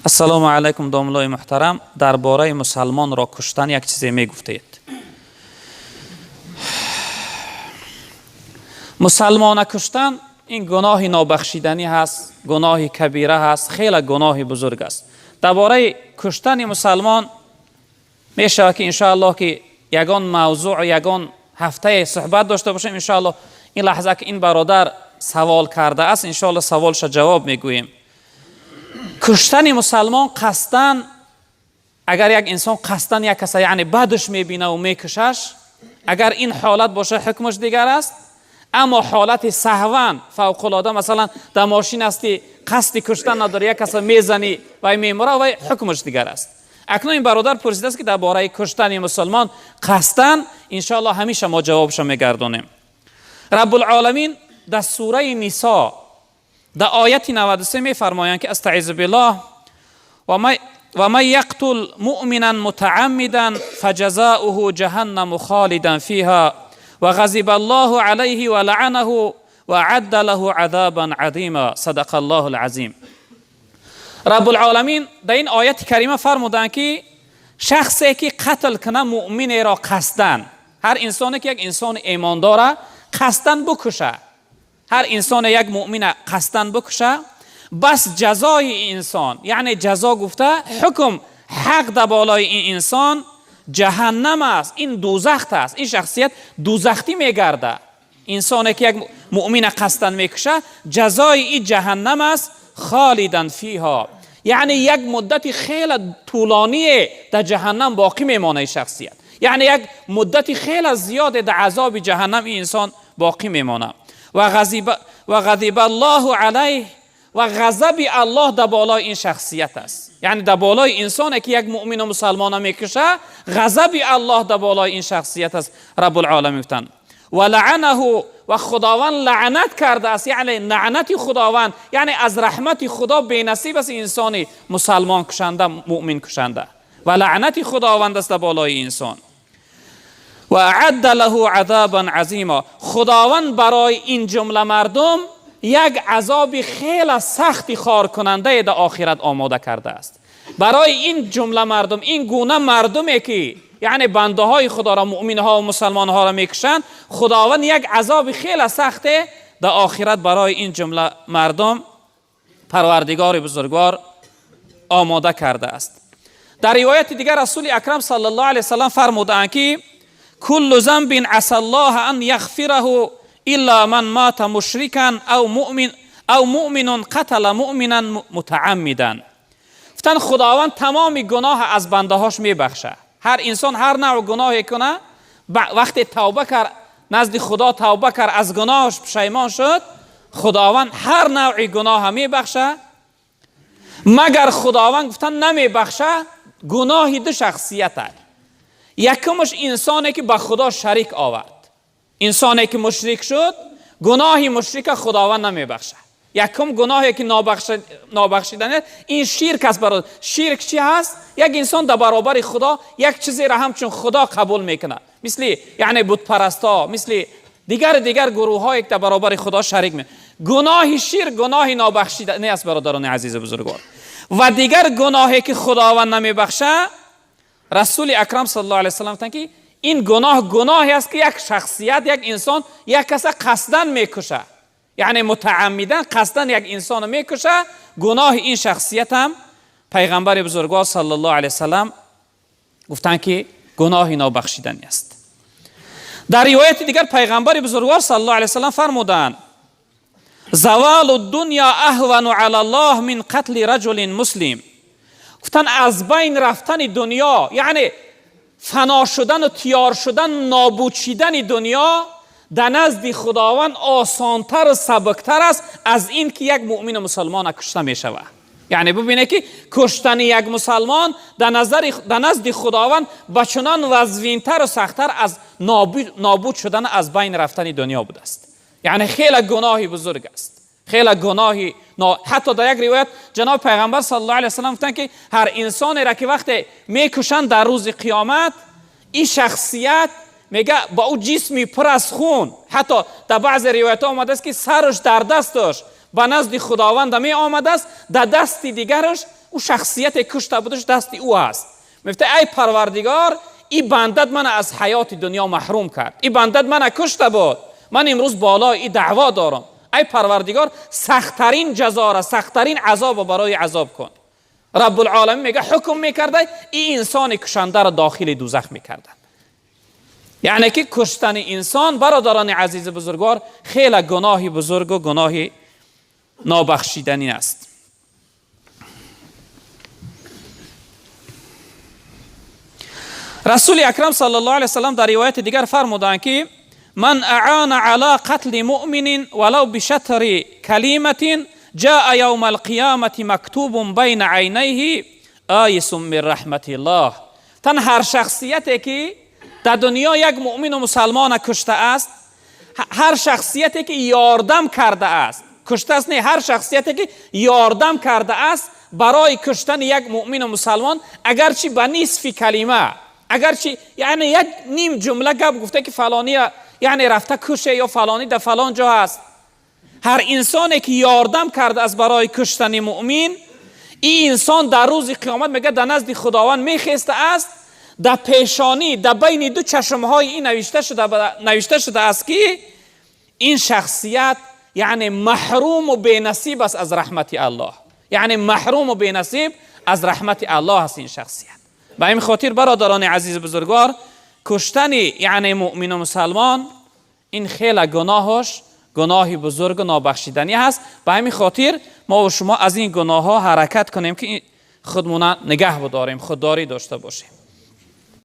Ассалому алайкум, домуллои муҳтарам, дар бораи мусалмонро куштан як чизе мегуфтед. Мусалмона куштан ин гуноҳи нобахшиданӣ ҳаст, гуноҳи кабира ҳаст, хеле гуноҳи бузург аст. Дар бораи куштани мусалмон мешавад ки иншоаллоҳ ки ягон мавзӯъ, ягон ҳафтае суҳбат дошта бошем. Иншоаллоҳ ин лаҳза ки ин бародар савол кардааст, иншоаллоҳ саволша ҷавоб мегӯем. Куштани мусалмон қасдан, агар як инсон қасдан як каса, яъне бадш мебинаву мекушаш, агар ин ҳолат боша, ҳукмаш дигар аст. Аммо ҳолати саҳван фавқулода, масалан, дар мошин ҳасти, қасди куштан надори, як каса мезанӣ, вай мемура, вай ҳукмаш дигар аст. Акнун ин бародар пурсидааст ки дар бораи куштани мусулмон қасдан, иншоаллоҳ ҳамеша мо ҷавобша мегардонем. Раббулоламин дар сураи Нисо дар ояти 93 мефармоянд ки астаизу биллоҳ: ومن يقتل مؤمنا متعمدا فجزاؤه جهنم خالدا فيها وغضب الله عليه ولعنه وأعد له عذابا عظيما. صدق الله العظيم. رب العالمین در این آیت کریمه فرمودند که شخصی که قتل کنه مؤمن را قصدن، هر انسانی که یک انسان ایمانداره قصدن بکشه، هر انسان یک مؤمن قصدن بکشه، بس جزای انسان، یعنی جزا گفته حکم حق در بالای این انسان جهنم است، این دوزخت است، این شخصیت دوزختی میگرده. انسانی که یک مؤمن قصدن میکشه، جزای این جهنم است، خالدن فیها، یعنی یک مدت خیلی طولانی در جهنم باقی میمانه شخصیت، یعنی یک مدت خیلی زیاد در عذاب جهنم این انسان باقی میمانه. و غضب الله علیه، و غضب الله در بالای این شخصیت است، یعنی در بالای انسانی که یک مؤمن و مسلمان میکشه، غضب الله در بالای این شخصیت است. رب العالمین گفتن و لعنه، و خداوند لعنت کرده است، یعنی لعنت خداوند، یعنی از رحمت خدا بینصیب است انسانی مسلمان کشنده، مؤمن کشنده، و لعنت خداوند است در بالای انسان. و اعد له عذابا عظیما، خداوند برای این جمله مردم یک عذاب خیلی سختی خار کننده در آخرت آماده کرده است. برای این جمله مردم، این گونه مردمی که یعنی بنده های خدا را، مؤمن ها و مسلمان ها را میکشند، خداوند یک عذاب خیلی سخت در آخرت برای این جمله مردم پروردگار بزرگوار آماده کرده است. در روایت دیگر رسول اکرم صلی الله علیه وسلم فرمودند که کل ذنب عسى الله ان یغفره الا من مات مشرکا او مؤمن قتل مؤمنا متعمدا. گفتن خداوند تمام گناه از بنده هاش میبخشه. هر انسان هر نوع گناهی کنه، وقتی توبه کرد، نزد خدا توبه کرد، از گناهش پشیمان شد، خداوند هر نوع گناه میبخشه. مگر خداوند گفتن نمیبخشه گناه دو شخصیت. یکمش انسانی که به خدا شریک آورد، انسانی که مشرک شد، گناه مشرک خداوند نمیبخشه. یکم گناهی که نابخشیدنه این شرک است. برادر، شرک چی هست؟ یک انسان در برابر خدا یک چیزی را همچون خدا قبول میکنه، مثل یعنی بت پرستا، مثل دیگر گروه های که در برابر خدا شریک می. گناه شرک گناه نابخشیدنی است برادران عزیز بزرگوار. و دیگر گناهی که خداوند نمیبخشه، رسول اکرم صلی الله علیه وسلم گفتند که این گناه گناهی است که یک شخصیت، یک انسان یک کس قصدن میکشه، یعنی متعمدا قصدن یک انسان میکشه، گناه این شخصیت هم پیغمبر بزرگوار صلی الله علیه وسلم گفتند که گناه نابخشیدنی است. در روایت دیگر پیغمبر بزرگوار صلی الله علیه وسلم فرمودند: زوال الدنیا اهون علی الله من قتل رجل مسلم. گفتن از بین رفتن دنیا، یعنی فنا شدن و تیار شدن، نابود شدن دنیا در نزد خداوند آسانتر و سبکتر است از این که یک مؤمن مسلمان کشته می شود. یعنی ببینه که کشتن یک مسلمان در نزد خداوند به چنان وزوینتر و سختتر از نابود شدن، از بین رفتن دنیا بوده است. یعنی خیلی گناهی بزرگ است، خیلی گناهی. حتی در یک روایت جناب پیغمبر صلی الله علیه وسلم گفتن که هر انسانی را که وقتی میکشند، در روز قیامت این شخصیت میگه با او جسمی پر از خون، حتی در بعض روایت آمده است که سرش در دستش به نزد خداوند می آمده است، در دست دیگرش او شخصیت کشته بودش دست او هست. میفته ای پروردگار، این بندت من از حیات دنیا محروم کرد، این بندت من کشته بود، من امروز بالای این دعوا دارم. ای پروردگار، سختترین جزا را، سختترین عذاب برای عذاب کن. رب العالمین میگه حکم میکرده این انسان کشنده را داخل دوزخ میکردن. یعنی که کشتن انسان، برادران عزیز بزرگوار، خیلی گناه بزرگ و گناه نابخشیدنی است. رسول اکرم صلی الله علیه وسلم در روایت دیگر فرمودند که من اعان على قتل مؤمن ولو بشطر کلمة جاء یوم القیامة مکتوب بین عینیه آیس من رحمت الله. تن هر شخصیتی که در دنیا یک مؤمن و مسلمان کشته است، هر شخصیتی که یاردم کرده است، کشته است نه، هر شخصیتی که یاردم کرده است برای کشتن یک مؤمن و مسلمان، اگرچه به نصف کلمه، اگرچه یعنی یک نیم جمله گپ گفته که فلانی یعنی رفته کشه یا فلانی در فلان جا هست، هر انسانی که یاردم کرده است برای کشتن مؤمن، این انسان در روز قیامت میگه در نزد خداوند میخسته است، در پیشانی، در بین دو چشمهای این نوشته شده است که این شخصیت یعنی محروم و بینصیب است از رحمت الله، یعنی محروم و بینصیب از رحمت الله است این شخصیت. به این خاطر برادران عزیز بزرگوار، کشتن یعنی مؤمن و مسلمان این خیلی گناهش گناه بزرگ و نابخشیدنی هست. به همین خاطر ما و شما از این گناه ها حرکت کنیم که خودمون نگه بداریم، خودداری داشته باشیم.